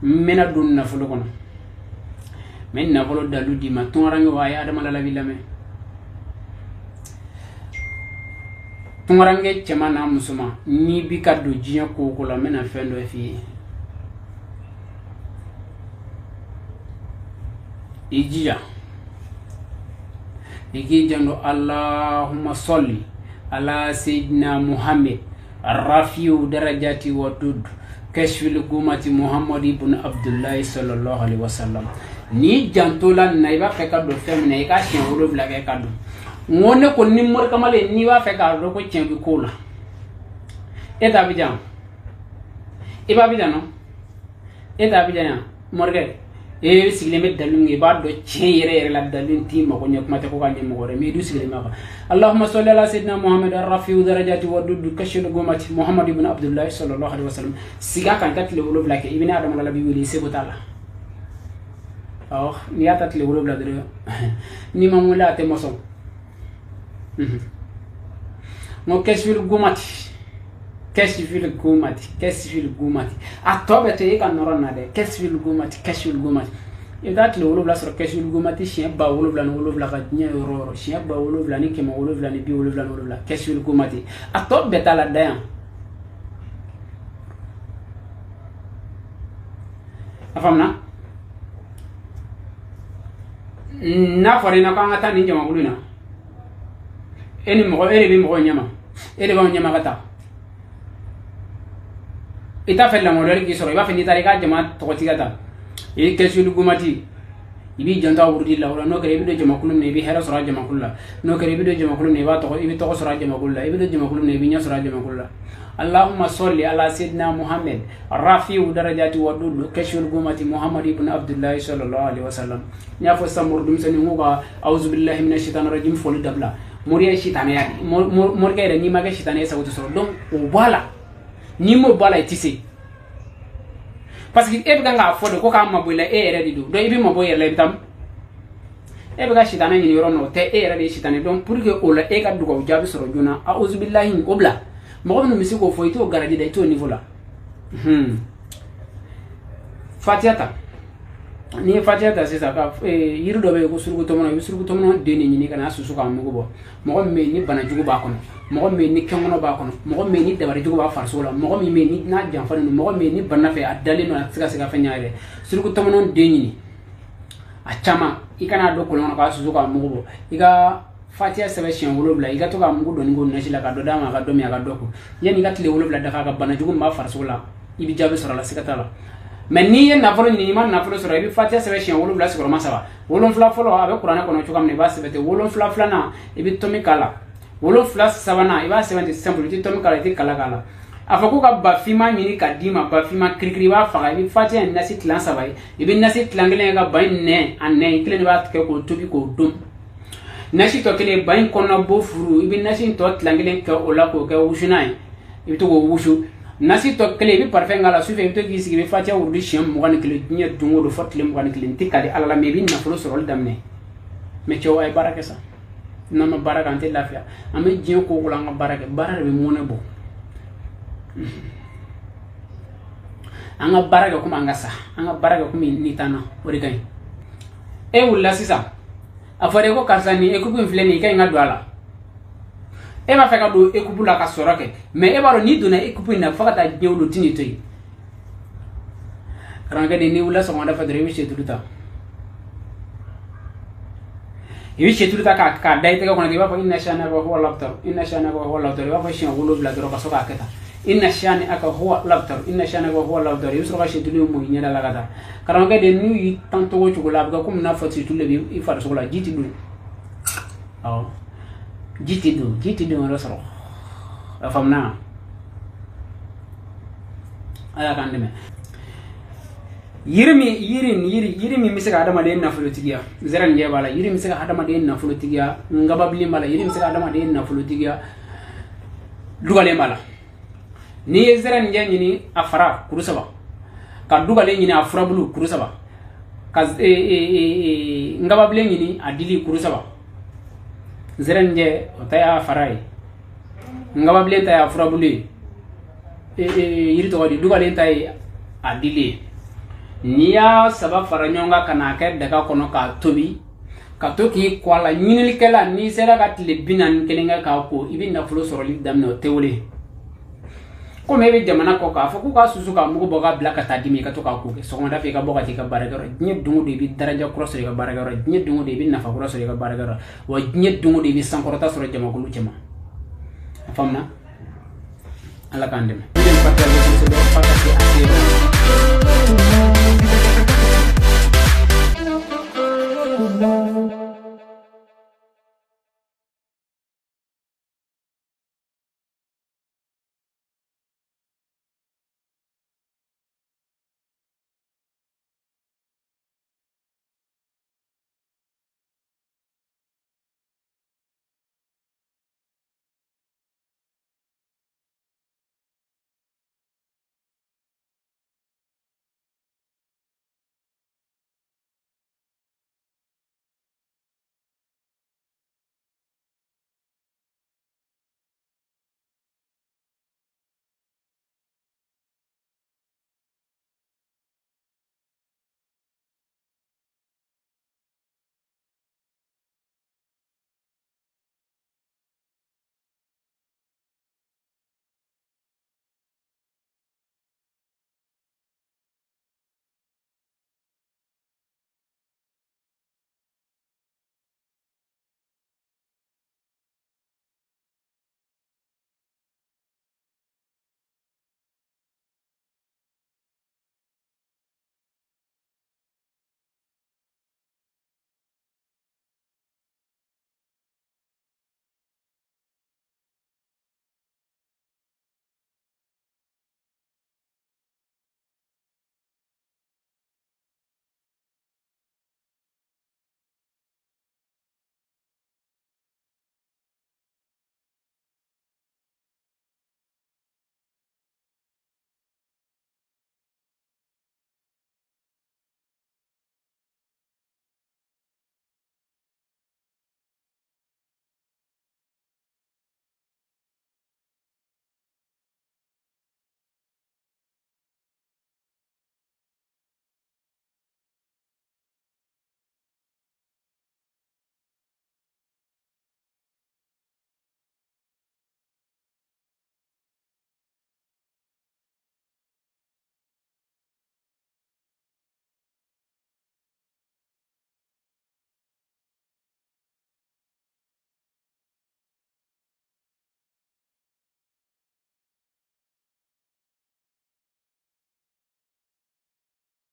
N bɛna don nafolo kɔnɔ, n bɛ nafolo dalu d'i ma. Tunkarankew, a ye Adama Lalabi lamɛn. Tunkaranke cɛman n'a musoman, n'i bi ka don diɲɛ ko o ko la, n bɛna fɛn dɔ f'i ye. I jija i k'i janto. Allahumma salli ala sayyidina Muhammad rafiu darajati wa dud kashfil gumati Muhammad ibn Abdullahi sallallahu alaihi wasallam. N'i janto la nin na, i b'a fɛ ka don fɛn min na, i ka siɲɛ 7 kɛ ka don. N ko ne ko ni mori kamalen, n'i b'a fɛ k'a dɔn ko tiɲɛ bɛ ko la, e t'a bɛ jan, i b'a bɛ jan nɔ, e t'a bɛ jan yan morikɛ, e sigilen bɛ dalu min kɛ, i b'a dɔn tiɲɛ yɛrɛ yɛrɛ la dalu in t'i mago ɲɛ, kuma tɛ ko ka ɲɛ mɔgɔ wɛrɛ mais i dun sigilen b'a kan. Allahumma salli ala sayyidina Muhammad rafiu darajati wa dudu kashil gumati Muhammad ibn Abdullahi sallallahu alaihi wasallam. Siga kan ka tile 7 kɛ, i bɛ ne Adama Lalabi wele, i seko t'a la. Awɔ, n'i y'a ta tile 7 dɔrɔn, n'i ma wele a tɛ mɔsɔn. N ko kashil gumati, kashfil gumati, kashfil gumati, a tɔ bɛ to e ka nɔrɔ na dɛ. Kashfil gumati, kashfil gumati, i bɛ taa tile 7 sɔrɔ kashfil gumati siɲɛ 7007 ka diɲɛ yɔrɔ o yɔrɔ, siɲɛ 7777 kashfil gumati, a tɔ bɛɛ t'a la da yan. A faamuna? N'a fɔra i ɲɛna ko an ka taa nin jamakulu in na, e ni mɔgɔ, e de bɛ mɔgɔw ɲɛma, e de b'anw ɲɛma ka taa. I t'a fɛ lamɔdɔli k'i sɔrɔ, i b'a fɛ n'i taara i ka jama tɔgɔtigi ka taa, i ye kɛsuli gumati, i b'i janto a wurudi la. O la n'o kɛra, i bɛ don jamakulu min na, i bɛ hɛrɛ sɔrɔ a jamakulu la. N'o kɛra, i bɛ don jamakulu min na, i b'a tɔgɔ, i bɛ tɔgɔ sɔrɔ a jamakulu la. I bɛ don jamakulu min na, i bɛ ɲɛ sɔrɔ a jamakulu la. Allahumma salli ala sayyidina Muhammad rafiu darajati wa dudu kashfil gumati Muhammad ibn Abdullahi sallallahu alaihi wasallam. N y'a fɔ sisan mori denmisɛnnin ko ka auzubillahi minash shaitani rajim fɔli dabila. Moriya ye sitanɛya de ye. Morikɛ yɛrɛ, n'i ma kɛ sitanɛ ye, sago tɛ sɔrɔ. Donc o bɔ a la, n'i m'o bɔ a la, i tɛ se. Parce que e bɛ kan k'a fɔ de ko k'a mabɔ i la, e yɛrɛ de don. Donc i bɛ mabɔ i yɛrɛ la, i bɛ taa e bɛ ka sitanɛ ɲini yɔrɔ min na, o tɛ, e yɛrɛ de ye sitanɛ. Donc pour que o la e ka dugawu jaabi sɔrɔ joona, auzubillahi o bila. Mɔgɔ minnu bɛ se k'o fɔ, i t'o garadi da, i t'o niveau la. Fatiya ta, n'i ye fatiya ta sisan, ka yiri dɔ bɛ yen ko suruku tɔmɔnɔ, i bɛ suruku tɔmɔnɔ den de ɲini ka n'a susu k'a mugu bɔ. Mɔgɔ min bɛ yen ni bana jugu b'a kɔnɔ, mɔgɔ min bɛ yen ni kɛnkɔnɔ b'a kɔnɔ, mɔgɔ min bɛ yen ni dabari jugu b'a farisogo la, mɔgɔ min bɛ yen ni n'a janfalen don, mɔgɔ min bɛ yen ni bana fɛ a dalen don, a tɛ se ka se ka fɛn ɲɛ yɛrɛ, suruku tɔmɔnɔ den ɲini a caman, i kana don kɔlɔn kɔnɔ k'a susu k'a mugu bɔ. I ka fatiya sɛbɛn siɲɛ 7, i ka to k'a mugu dɔɔni k'o nasi la ka dɔ d'a ma, a ka dɔ min, a ka dɔ ko. Yanni i ka tile 7 dafa, a ka bana jugu min b'a farisogo la, i bɛ jaabi sɔrɔ a la, siga t'a la. Mais n'i ye nafolo ɲini, i ma nafolo sɔrɔ, i bɛ fatiya sɛbɛn siɲɛ 7 sigiyɔrɔma 3. 7 fɔlɔ a bɛ kuranɛ kɔnɔ cogoya min na, i b'a sɛbɛn ten. 7 filanan, i bɛ tɔmi k'a la. 7 sabanan, i b'a sɛbɛn ten simple, i tɛ tɔmi k'a la, i tɛ kala k'a la. A fɔ ko ka ba finman ɲini ka d'i ma, ba finman kirikiri, i b'a faga, i bɛ fatiya in nasi tilan 3 ye, i bɛ nasi tilan kelen kɛ ka ba in nɛn, a nɛn i kelen de b'a tigɛ k'o tobi k'o dun. Nasi tɔ kelen, ba in kɔnɔna bo furu, i bɛ nasi tɔ tilan kelen kɛ o la k'o kɛ wusunan ye, i bɛ to k'o wusu. Nasi tɔ kelen, i bɛ parfum k'a la. Sufɛ i bɛ to k'i sigi, i bɛ fatiya wurudi siɲɛ 21 diɲɛ don o don fo tile 21. N tɛ kali Ala la, mais i bɛ nafolo sɔrɔli daminɛ. Mais cɛw, a ye baara kɛ sa, n'an ma baara kɛ an tɛ lafiya. An bɛ diɲɛ ko o ko la, an ka baara kɛ, baara de bɛ mɔnɛ bɔ. An ka baara kɛ komi an ka sa, an ka baara kɛ komi ni t'an na, o de ka ɲi. E wulila sisan, a fɔra e ko karisa nin équipe in filɛ nin ye, i ka ɲi ka don a la. E b'a fɛ ka don équipe la ka sɔrɔ kɛ, mais e b'a dɔn n'i donna équipe in na fo ka taa diɲɛ wuli, o tɛ n'i to yen. Karamɔgɔkɛ de, n'i wulila sɔgɔmada fɛ dɔrɔn, i bɛ setulu ta, i bɛ setulu ta k'a da i tɛgɛ kɔnɔ, i b'a fɔ inna shani'aka huwa al-abtar, inna shani'aka huwa al-abtar, i b'a fɔ siɲɛ 7 dɔrɔn ka sɔrɔ k'a kɛ tan, inna shani'aka huwa al-abtar, inna shani'aka huwa al-abtar. I bɛ sɔrɔ ka setulu in mun i ɲɛda la ka taa. Karamɔgɔkɛ de, n'u y'i tan cogo o cogo la, a bɛ kɛ komi n'a fɔ setulu de bɛ i farisogo la, ji tɛ don. Awɔ, ji tɛ don, ji tɛ don yɔrɔ sɔrɔ. A faamuna? Ala k'an dɛmɛ. Yiri min, yiri nin, yiri, yiri min bɛ se ka adamaden nafolotigiya, zɛrɛnjɛ b'a la. Yiri min bɛ se ka adamaden nafolotigiya, ngababilen b'a la. Yiri min bɛ se ka adamaden nafolotigiya, dugalen b'a la. N'i ye zɛrɛnjɛ ɲini, a fara kuru 3, ka dugalen ɲini, a furabulu kuru 3, ka ngababilen ɲini, a dili kuru 3. Zɛrɛnjɛ o ta y'a fara ye, ngababilen ta y'a furabulu ye, yiri tɔgɔ di, dugalen ta ye a dili ye. N'i y'a saba fara ɲɔgɔn kan ka n'a kɛ daga kɔnɔ k'a tobi, ka to k'i ko a la, ɲininikɛla, n'i sera ka tile 41 kɛ k'a ko, i bɛ nafolo sɔrɔli daminɛ. O tɛ wele komi e bɛ jamana kɔ k'a fɔ k'u ka susu k'a mugu bɔ k'a bila ka taa d'i ma, i ka to k'a ko kɛ sɔgɔmada fɛ, i ka bɔ ka t'i ka baarakɛyɔrɔ. Diɲɛ don o don, i bɛ daraja kura sɔrɔ i ka baarakɛyɔrɔ. Diɲɛ don o don, i bɛ nafa kura sɔrɔ i ka baarakɛyɔrɔ. Wa diɲɛ don o don, i bɛ sankɔrɔta sɔrɔ jamakulu cɛma. A faamuna? Ala k'an dɛmɛ. Kosɛbɛ f'a ka se a se yɔrɔ.